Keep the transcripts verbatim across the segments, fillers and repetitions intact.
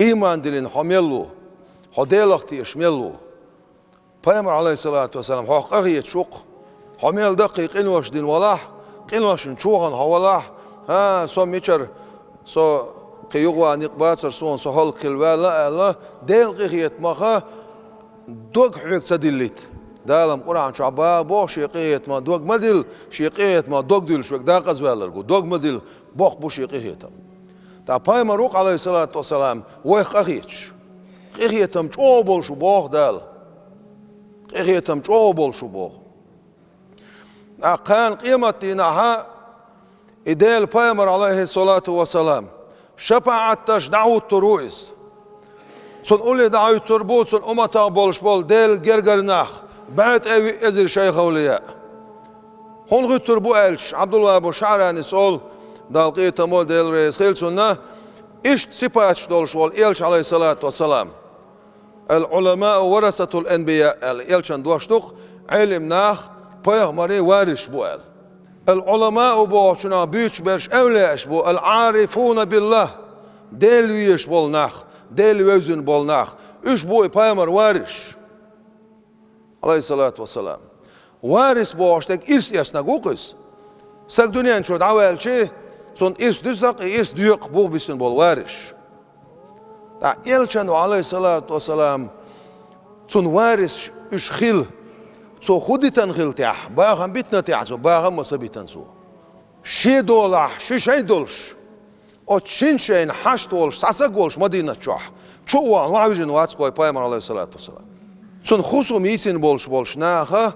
Ийман диллина хьо мел ву? Хьо Делах тешаш мел ву? Пайхамар, Ӏалайхиссалату вассалам, хьох къахеташ ву-кх. Хьо мел даккхий къинош дина валахь, къиношна чухана хьо валахь, хӀа, со мичара, со кхин юха ван никъ бацар суна, со хӀаллакьхила ваьлла аьлла, Делан къинхетамах дог хьоьга ца диллийта. Дала-м Къуръан чохь баха боху, шен къинхетамах дог ма дилла, шен къинхетамах дог диллаш верг декъаза ваьлларг ву, дог ма дилла, боккха бу шен къинхетам. ТӀаккха пайхамар ву-кх, Ӏалайхиссалату вассалам, вайх къахеташ. Къинхетам чӀогӀа болуш ву боху Дала. Къинхетам чӀогӀа болуш ву боху. ТӀаккха кхана къематдийнахьа и Делан пайхамар, Ӏалайхиссалату вассалам, шапаӀат деш дӀахӀуттур ву иза. Цунна уллехь дӀахӀуьттур бу цунна умматах болуш болу Делан гергара нах, бӀе тӀе виъ эзар шайх-авлияъ. ХӀунда хӀуьттур бу аьлча, Ӏабдулла бну ШаӀранис олу, Далла къинхетам а, Дела реза хила цунна, иштта сипаташ долуш волу элча, Ӏалайхиссалату вассалам. «Ал-Ӏуламау варасатул анбияъ», аьлла, элчан дош ду-кх, Ӏелим нах пайхамарийн варисаш бу аьлла. «Ал-Ӏуламау» бохучунах буьйцуш берш авлияаш бу, «ал-Ӏарифуна биллахӀ», Дела везаш болу нах, Дела вевзина болу нах, уьш бу и пайхамар варисаш, Ӏалайхиссалату вассалам. Варис бохуш дерг ирс эцнарг ву-кх иза. Стаг дуьнен чуьра дӀаваьлча, цунна ирс дуьсу-кх, и ирс доькъу бух бисина болу варисаш. ТӀаккха элчано, Ӏалайхиссалату вассалам, цунна варисаш уьш хила, цо хӀун дитина хила техьа, бахам битина техьа цо, бахам а ца битина цо. Шен долахь, ши шай долуш, оцу шина шайна хьашт волуш, цхьа саг волуш Мадинат чохь, чу а вахана, охьавижина вац-кх вай пайхамар, Ӏалайхиссалату вассалам. Цунна хӀусам йийцина болуш болчу наха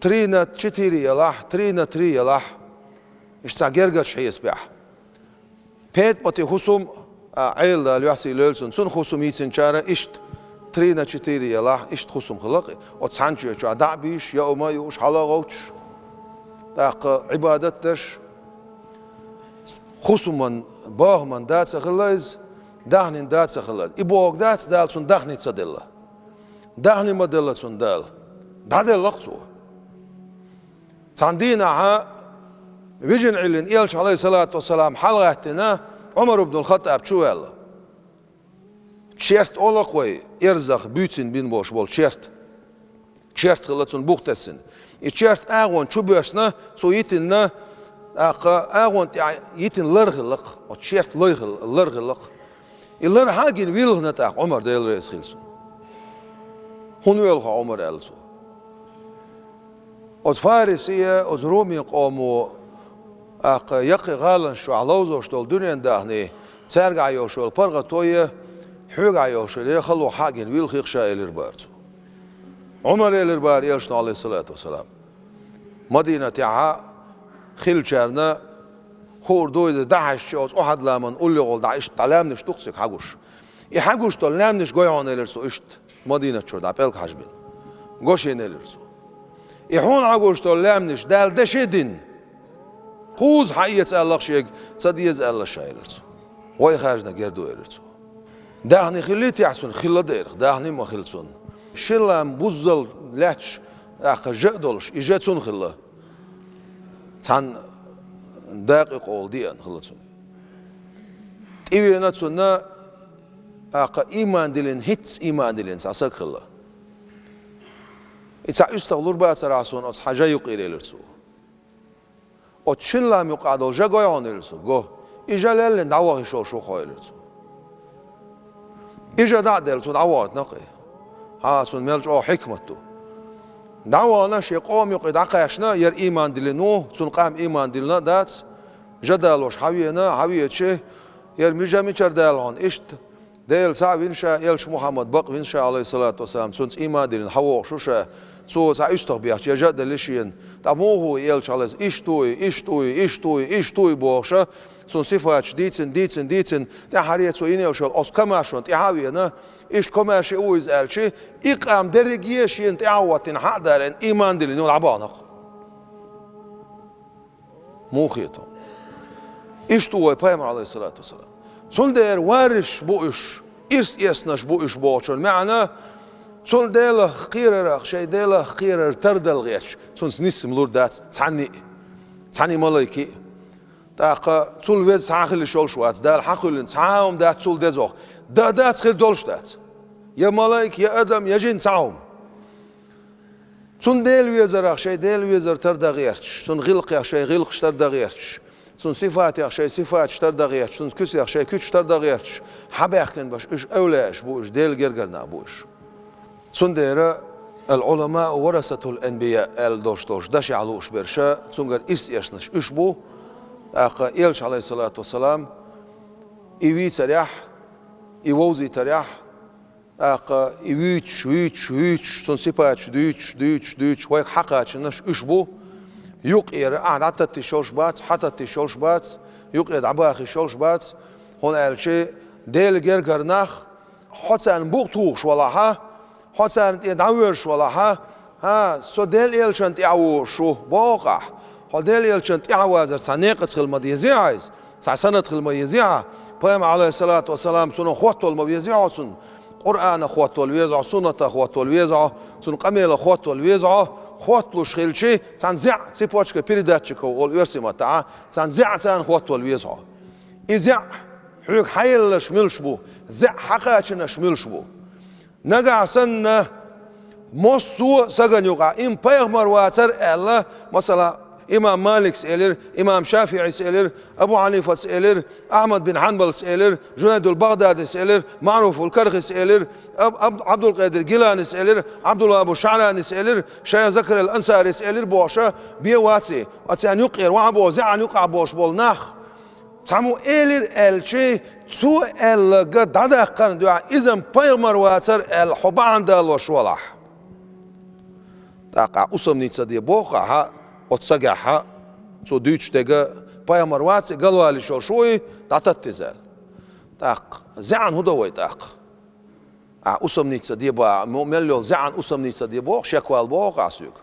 три на четыре ялахь, три на три ялахь, иштта цхьа гергарчу хьесапехь. ПетӀаматан хӀусам, а, Ӏела Дала йоьссий лойла цунна, цунна хӀусам йийцинчара иштта три на четыре ялахь, иштта хӀусам хилла-кх. Оцу цхьана чоь чохь дӀа а буьйш, яа хӀума а юуш, хьала а гӀовттуш, тӀаккха Ӏибадат а деш, хӀусаман, бахаман да ца хилла иза, даьхнин да ца хилла иза. И бохург дац, Дала цунна даьхни ца делла. Даьхни ма делла цунна Дала. ДӀаделла-кх цо. Цхьана дийнахьа вижина Ӏиллина элча, Ӏалайхиссалату вассалам, хьалагӀаьттина, Ӏумар ибн ал-ХаттӀаб чу ваьлла. Черт олу-кх вай, эрзах буьйцина бина болуш болу черт. Черт хилла цунна бух тесна. И черт агӀонна чу боьссина, цо йитина, тӀаккха агӀонна тӀехь йитина лар хилла-кх, оцу черт лай хилла, лар хилла-кх. И лар хьа а гина вилхина тӀаккха Ӏумар, Дела реза хила цунна. «ХӀунда воьлху хьо, Ӏумар?» – аьлла цо. Оцу Фарисе, оцу Румин къомо, тӀаккха яккхий гӀаланаш чохь ловзош долу дуьнен даьхни, цаьргахь йолуш йолу паргӀато, хьоьгахь йолуш йолу хало хьа а гина вилхи-кх ша, элира бара цо. Ӏумар, элира бара элчано, Ӏалайхиссалату вассалам. Мадинатехь хиллачарна хуур ду иза, дӀахьаьжча оцу Ухьад-ламан уллехула дӀа иштта дӀа лаьмнаш ду-кх цига хьагуш. И хьагуш долу лаьмнаш гой хьуна, элира цо, иштта Мадинат чуьра дӀа пӀелг хьажбина. Го шена, элира цо. И хьуна хьагуш долу лаьмнаш Дала деши а дина, кхузза хьаэца аьлла-кх шега, ца деза аьлла ша, элира цо. Вай хаьржина герга ду, элира цо. Даьхни хиллий техьа цунна? Хилла дера, даьхни а ма хилла цунна. Шин лам буззал лаьтташ, тӀаккха жа а долуш, и жа цунна хилла. Цхьана дакъа юкъа волу деана хилла цунна. ТӀевеана цунна, тӀаккха ийман диллина, хӀинцца ийман диллина цхьа саг хилла. И цхьа уьстагӀ лур бацара ахь суна оцу хьан жа юкъера, элира цо. Оцу шин лам юкъахь долу жа гой хьуна, элира цо. Го. И жа леллина дӀаваха йиш йолуш ву хьо, элира цо. И жа дӀа а делла, цо дӀавахийтина-кх и. Хьан, цунна мел чӀогӀа хьикмат ду. ДӀавахана, шен къома юкъе дӀакхаьчна, яра ийман диллина ву, цунна къам ийман диллина а дац. Жа далош хьавеана, хьавеача, яра ми-, жа мичара даьлла хьуна? Иштта Дела цхьаъ вина ша, элча Мухьаммад бакъ вина ша, Ӏалайхиссалату вассалам, цунца ийман диллина хьавогӀуш ву ша. Цо цхьа уьстагӀ бехча, я жа а делли шена. ТӀаккха муха ву и элча, Ӏалайхис-, иштта ву и, иштта ву и, иштта ву и, иштта ву и бохуша, цунна сифаташ дийцина, дийцина, дийцина, тӀаьххьара цо йина йолуш йолу оцу комаьршонна тӀаьхьа а веана, иштта комаьрша а ву иза аьлча, и къам дерриге а шена тӀаьхьа а хӀоттийна, хьа а далийна, ийман диллина, юха дӀабахана-кх. Муха хета? Иштта ву вай пайхамар, Ӏалайхиссалату вассалам. Цундела варисаш бу уьш, ирс эцнарш бу уьш бохучун маьӀна, цунна Делах кхерарах, шайн Делах кхерар тардала гӀерташ, цунца нисса лур дац цхьанне а, цхьанне малайке а. ТӀаккха цул веза цхьа а хила йиш йолуш вац, Дала хьакхоьллина цхьа а хӀума дац цул дезох. Да дац, хир долуш дац. Я малайк, я адам, я жин, цхьа хӀума. Цунна Дела везарах шайн Дела везар тара дан гӀерташ, цунна гӀиллакхех шайн гӀиллакхаш тара дан гӀерташ, цунна сифатех шайн сифаташ тара дан гӀерташ, цунна куьцех шайн куьцаш тара дан гӀерташ, хьабаьхкина баш уьш эвлаяаш бу уьш, Делан гергара нах бу уьш. Цундела «Ал-Ӏуламау варасатул анбия» аьлла долуш долуш дашехь лууш берш, цуьнгара ирс эшнарш уьш бу, тӀаккха Элча, Ӏалайхиссалату вассалам, и вийцарехь, и вовзийтарехь, тӀаккха и вуьйцуш, вуьйцуш, вуьйцуш, цунна сипаташ дуьйцуш, дуьйцуш, дуьйцуш, вайга хьакхачанарш уьш бу. Юккъера ахьа дӀататташ йолуш бац, хьататташ йолуш бац, юккъе дӀабахаш йолуш бац, хӀунда аьлча Делан гергара нах, хьо царна букъ тухуш валахь, хьо царна тӀе дӀавоьжуш валахь, хӀа, со Делан Элчанна тӀаьхьа вогӀуш ву, боху ахь. Хьо Делан Элчанна тӀаьхьа вазар цхьа некъаца хила ма дезий хьайса, цхьа санат хила ма езий хьан. Пайхамар, Ӏалайхиссалату вассалам, цунах хоттавала ма везий хьо цунна. Къуръанах хоттавала веза хьо, суннатах хоттавала веза хьо, цунна къамелах хоттавала веза хьо, хотталуш хилча, цхьана зӀе цепочка передатчиков олу оьрсийн маттахь, цхьана зӀе царна хоттавала веза хьо. И зӀе хьоьга хьаелларш муьлш бу, зӀе хьакхачанарш муьлш бу. Нагахь санна, массо а сагана юкъахь, имма пайхамар вацара аьлла, масала, имам Маликс элира, имам ШафиӀис элира, Абу Хьанифас элира, Ахьмад бин Хьанбалс элира, Жунайдул Багъдадис элира, Маъруфул Кархис элира, Аб-, Аб-, Абдулкъадир Гиланис элира, Абдулвахабу ШаӀранис элира, Шайх Закариял Ансарис элира бохуш, бен ваций, оцарна юккъера вахьа боху зӀеана юкъахь болуш болу нах. Цхьаммо элира аьлча, цо аьлларг дӀадаккхарна дуьхьа иза-м пайхамар вацара аьлла хьо бахьана далош валахь. ТӀаккха ахь усамница де боху ахьа, оцу сагехь, цо дуьйцуш дерг пайхамар вац и, галвала йиш йолуш ву и, дӀататта иза аьлла. ТӀаккха зӀеана хӀун до вай тӀаккха? Ахь усамница де боху, мо-, мел йолу зӀеана усамница де боху, шеквала боху ахь соьга.